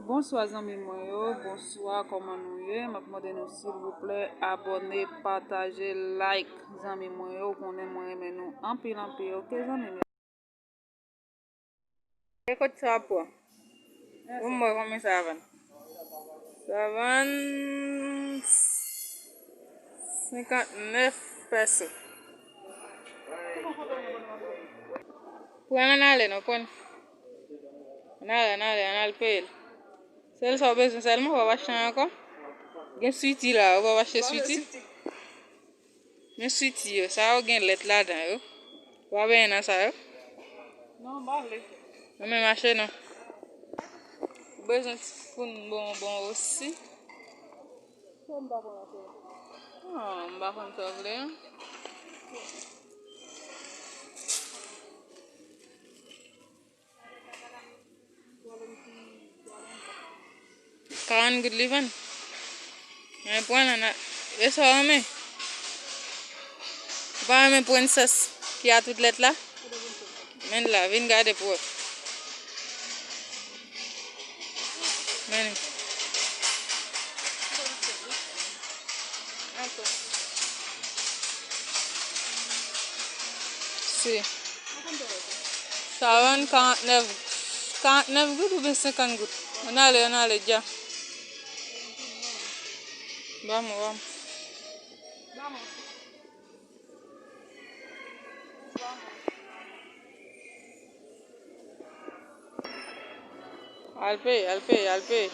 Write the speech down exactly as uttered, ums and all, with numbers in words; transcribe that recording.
Bonswa zanmi mwen yo, bonswa, kòman nou ye? M ap mande nou silvouplè abòne, pataje, like, zanmi mwen yo, ou konnen mwen renmen nou anpil anpil, oke zanmi m yo? E kot sa w ap pran? Ou m wè konbyen sa vann? Sa vann senkantnèf pèso. Pran l ann ale non, pran l. Ann ale, ann ale, ann al peye l. Sèl sa w bezwen sèlman, w ap achte ankò. Gen switi la, w ap achte switi. Men switi yo, sa yo gen lèt ladan yo. W a benyen nan sa yo? Non, m pa vle. Mwen menm achte non. Ou bezwen ti foun bonbon osi? Sa m pa konn ankò. Ah, m pa konn sa w vle an. Karant goud li vann. Men pran l ann a, e sa w renmen? Ou pa renmen prensès ki a tout lèt la? Men l la, vin gade pou wè. Men li. Si. Sa vann karantnèf, karantnèf goud oubyen senkant goud? Ann ale, ann ale, dja. Ba mwen, ba mwen. Al peye, al peye, al peye.